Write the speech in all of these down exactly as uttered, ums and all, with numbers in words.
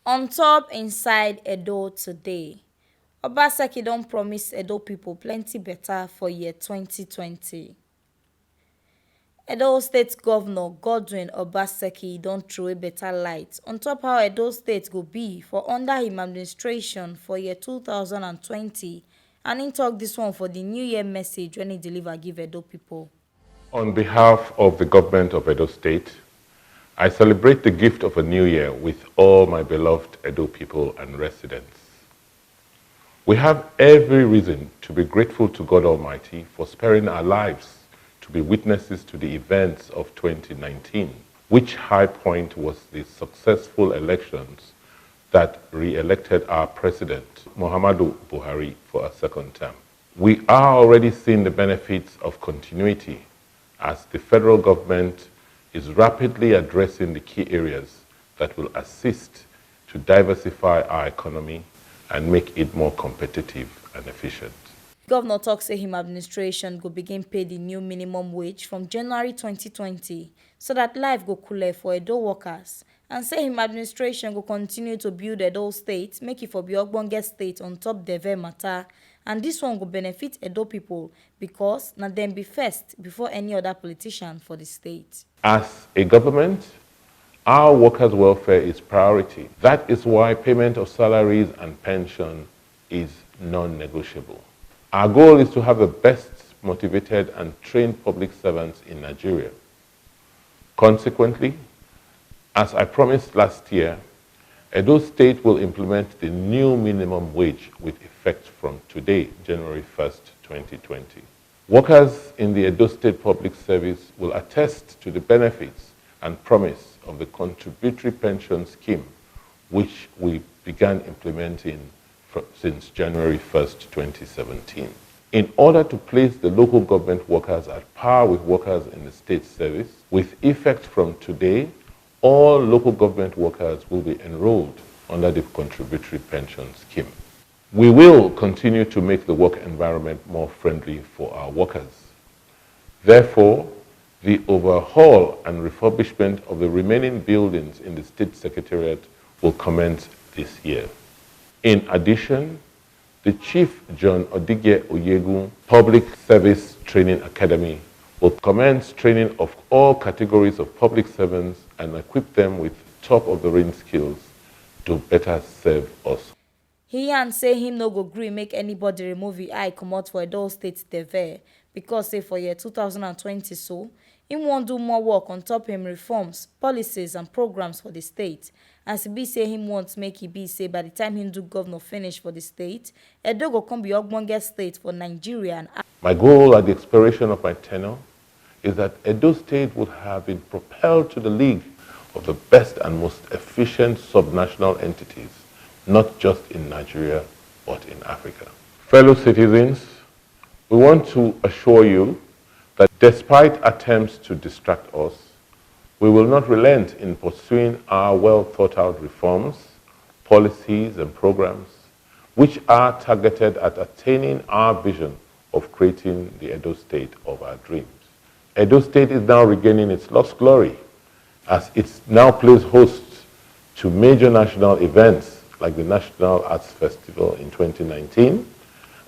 On top inside Edo today, Obaseki don promise Edo people plenty better for year twenty twenty. Edo State Governor Godwin Obaseki don throw a better light on top how Edo State go be for under him administration for year two thousand and twenty, and he talk this one for the New Year message when he deliver give Edo people. On behalf of the government of Edo State, I celebrate the gift of a new year with all my beloved Edo people and residents. We have every reason to be grateful to God Almighty for sparing our lives to be witnesses to the events of twenty nineteen, which high point was the successful elections that re-elected our president, Muhammadu Buhari, for a second term. We are already seeing the benefits of continuity as the federal government is rapidly addressing the key areas that will assist to diversify our economy and make it more competitive and efficient. Governor talk say him administration go begin pay the new minimum wage from January twenty twenty, so that life go cooler for Edo workers, and say him administration go continue to build Edo State, make it for be ogbonge state on top Deve matter, and this one go benefit Edo people because na dem be first before any other politician for the state. As a government, our workers' welfare is priority. That is why payment of salaries and pension is non-negotiable. Our goal is to have the best motivated and trained public servants in Nigeria. Consequently, as I promised last year, Edo State will implement the new minimum wage with effect from today, January first, twenty twenty. Workers in the Edo State Public Service will attest to the benefits and promise of the contributory pension scheme, which we began implementing fr- since January first, twenty seventeen. In order to place the local government workers at par with workers in the state service, with effect from today, all local government workers will be enrolled under the contributory pension scheme. We will continue to make the work environment more friendly for our workers. Therefore, the overhaul and refurbishment of the remaining buildings in the state secretariat will commence this year. In addition, the Chief John Odige Oyegun Public Service Training Academy will commence training of all categories of public servants and equip them with top-of-the-range skills to better serve us. He yarn say him no go gree make anybody remove him eye comot for Edo State Deve, because say for year two thousand and twenty so, him wan do more work on top him reforms, policies and programs for the state. As e be say him want make e be say by the time him do governor finish for the state, Edo go come be ogbonge state for Nigeria and My goal at the expiration of my tenure is that Edo State would have been propelled to the league of the best and most efficient subnational entities, not just in Nigeria, but in Africa. Fellow citizens, we want to assure you that despite attempts to distract us, we will not relent in pursuing our well-thought-out reforms, policies, and programs, which are targeted at attaining our vision of creating the Edo State of our dreams. Edo State is now regaining its lost glory as it now plays host to major national events like the National Arts Festival in twenty nineteen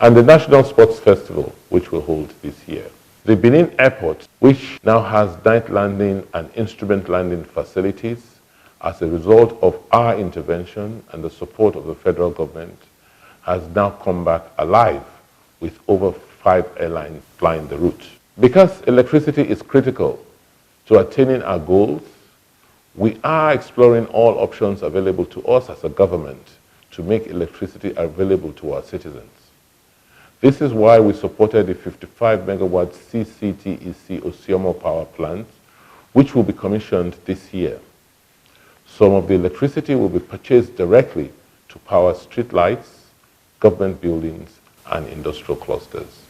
and the National Sports Festival, which will hold this year. The Benin Airport, which now has night landing and instrument landing facilities as a result of our intervention and the support of the federal government, has now come back alive with over five airlines flying the route. Because electricity is critical to attaining our goals, we are exploring all options available to us as a government to make electricity available to our citizens. This is why we supported the fifty-five megawatt C C T E C Ossiomo power plant, which will be commissioned this year. Some of the electricity will be purchased directly to power streetlights, government buildings, and industrial clusters.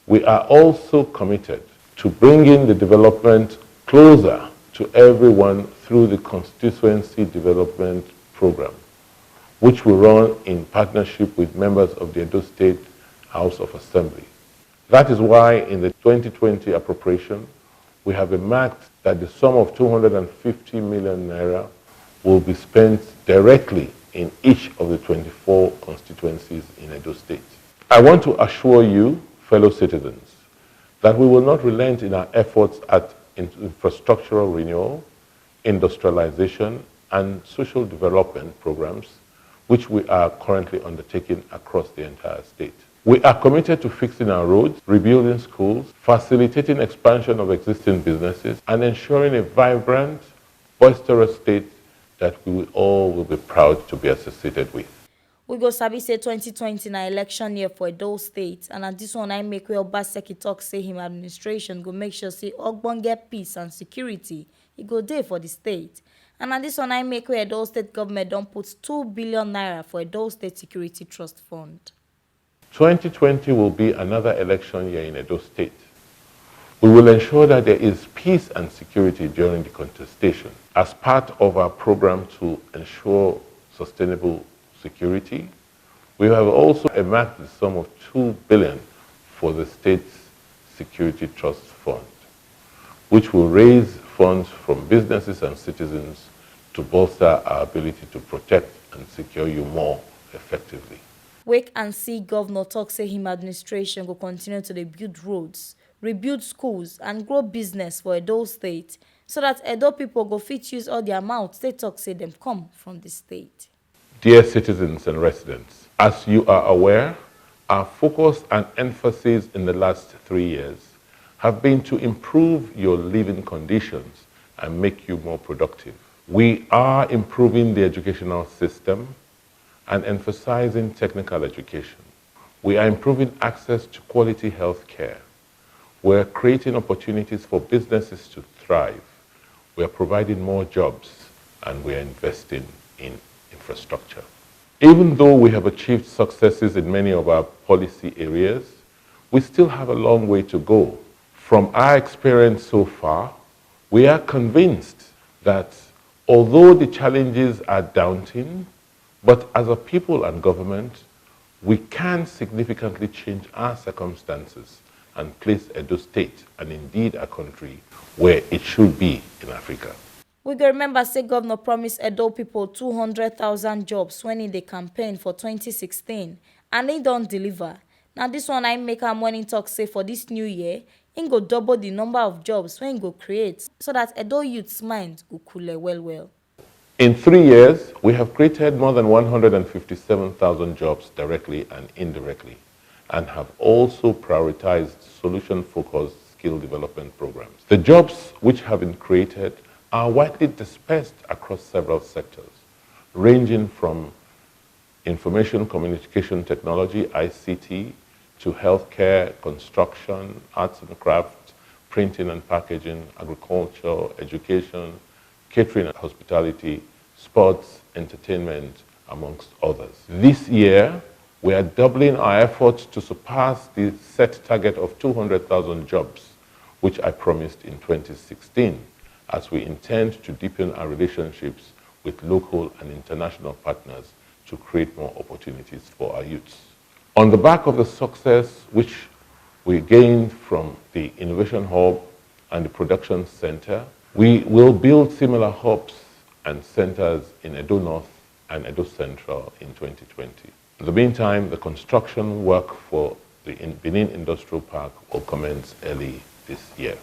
We are also committed to bringing the development closer to everyone through the Constituency Development Program, which we run in partnership with members of the Edo State House of Assembly. That is why in the twenty twenty appropriation, we have earmarked that the sum of two hundred and fifty million naira will be spent directly in each of the twenty-four constituencies in Edo State. I want to assure you, fellow citizens, that we will not relent in our efforts at in- infrastructural renewal, industrialization, and social development programs which we are currently undertaking across the entire state. We are committed to fixing our roads, rebuilding schools, facilitating expansion of existing businesses, and ensuring a vibrant, boisterous state that we all will be proud to be associated with. We go sabi say twenty twenty na election year for Edo State, and na this one I make wey Obaseki talk say him administration go make sure say ogbonge peace and security e go dey for the state. And na this one I make wey Edo State government don put two billion naira for Edo State Security Trust Fund. twenty twenty will be another election year in Edo State. We will ensure that there is peace and security during the contestation. As part of our program to ensure sustainable security, we have also earmarked the sum of two billion for the state's Security Trust Fund, which will raise funds from businesses and citizens to bolster our ability to protect and secure you more effectively. Wake and see governor talk say him administration go continue to dey build roads, rebuild schools, and grow business for Edo State, so that Edo people go fit use all their mouth take talk say dem come from the state. Dear citizens and residents, as you are aware, our focus and emphasis in the last three years have been to improve your living conditions and make you more productive. We are improving the educational system and emphasizing technical education. We are improving access to quality health care. We're creating opportunities for businesses to thrive. We're providing more jobs, and we're investing in infrastructure. Even though we have achieved successes in many of our policy areas, we still have a long way to go. From our experience so far, we are convinced that although the challenges are daunting, but as a people and government, we can significantly change our circumstances and place Edo State, and indeed our country, where it should be in Africa. We go remember say governor promise Edo people two hundred thousand jobs when he dey campaign for twenty sixteen, and he don deliver. Na this one I make am when he talk say for this new year, he go double the number of jobs wey he go create, so that Edo youths mind go cool well well. In three years, we have created more than one hundred fifty-seven thousand jobs directly and indirectly, and have also prioritized solution-focused skill development programs. The jobs which have been created are widely dispersed across several sectors, ranging from information communication technology, I C T, to healthcare, construction, arts and crafts, printing and packaging, agriculture, education, catering and hospitality, sports, entertainment, amongst others. This year, we are doubling our efforts to surpass the set target of two hundred thousand jobs, which I promised in twenty sixteen, as we intend to deepen our relationships with local and international partners to create more opportunities for our youths. On the back of the success which we gained from the Innovation Hub and the Production Center, we will build similar hubs and centers in Edo North and Edo Central in twenty twenty. In the meantime, the construction work for the In- Benin Industrial Park will commence early this year.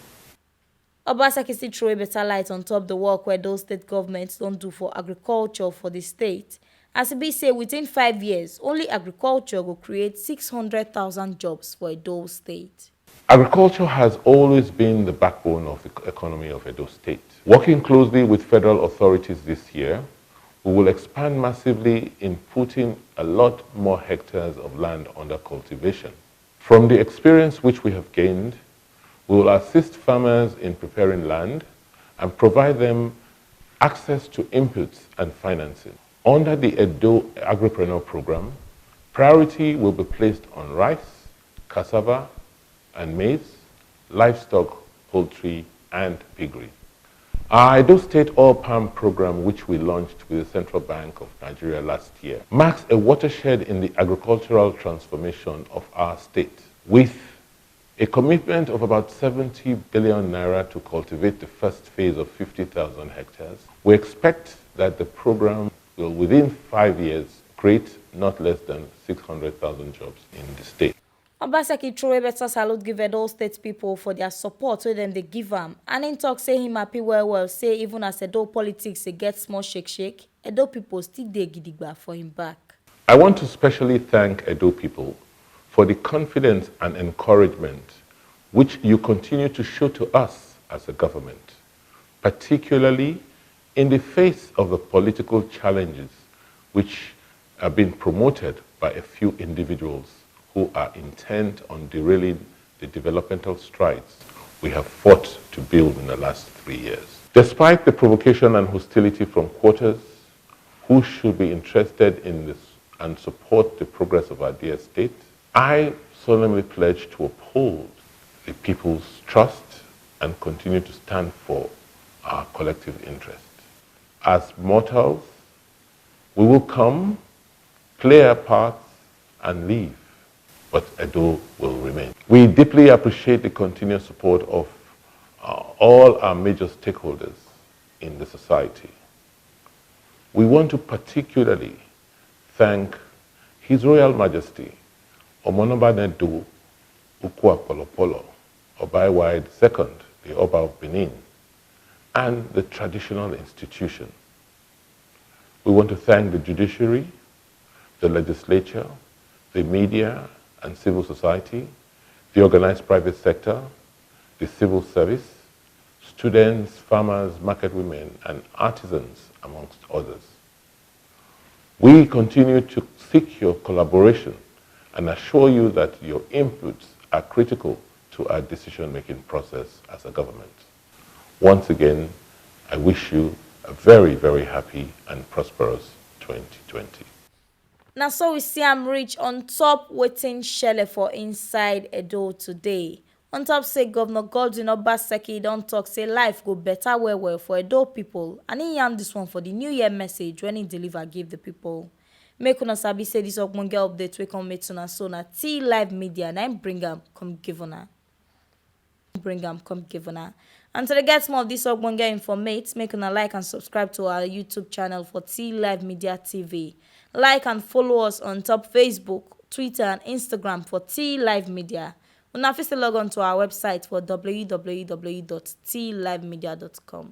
Obaseki still throw a better light on top the work wey Edo State government don do for agriculture for the state. As e be say within five years, only agriculture go create six hundred thousand jobs for Edo State. Agriculture has always been the backbone of the economy of Edo State. Working closely with federal authorities this year, we will expand massively in putting a lot more hectares of land under cultivation. From the experience which we have gained, we will assist farmers in preparing land and provide them access to inputs and financing. Under the Edo Agripreneur Program, priority will be placed on rice, cassava, and maize, livestock, poultry, and piggery. Our Edo State Oil Palm Program, which we launched with the Central Bank of Nigeria last year, marks a watershed in the agricultural transformation of our state. With a commitment of about seventy billion naira to cultivate the first phase of fifty thousand hectares, we expect that the program will, within five years, create not less than six hundred thousand jobs in the state. Obaseki throw a better salute give Edo State people for their support wey dem dey give am, and im talk say im happy well well say even as Edo politics dey get small shake shake, Edo people still dey gidigba for im back. I want to specially thank Edo people for the confidence and encouragement which you continue to show to us as a government, particularly in the face of the political challenges which have been promoted by a few individuals who are intent on derailing the developmental strides we have fought to build in the last three years. Despite the provocation and hostility from quarters who should be interested in this and support the progress of our dear state, I solemnly pledge to uphold the people's trust and continue to stand for our collective interest. As mortals, we will come, play our parts, and leave, but Edo will remain. We deeply appreciate the continuous support of uh, all our major stakeholders in the society. We want to particularly thank His Royal Majesty Omonoba Nedu Ukwu Apolopolo Obaiwai the second, the Oba of Benin, and the traditional institution. We want to thank the judiciary, the legislature, the media and civil society, the organized private sector, the civil service, students, farmers, market women, and artisans, amongst others. We continue to seek your collaboration and assure you that your inputs are critical to our decision-making process as a government. Once again, I wish you a very, very happy and prosperous twenty twenty. Na so we see am reach on top wetin shele for inside Edo today. On top say Governor Godwin Obaseki don talk say life go better well well for Edo people, and he yarn this one for the New Year message when he deliver give the people. Make una sabi say this ogbonge update wey come meet una so na T Live Media na im bring am come give una. Bring am come give una. And to dey get more of this ogbonge informate, make una like and subscribe to our YouTube channel for T Live Media T V. Like and follow us on top Facebook, Twitter and Instagram for T Live Media. Una fit still log on to our website for w w w dot t live media dot com.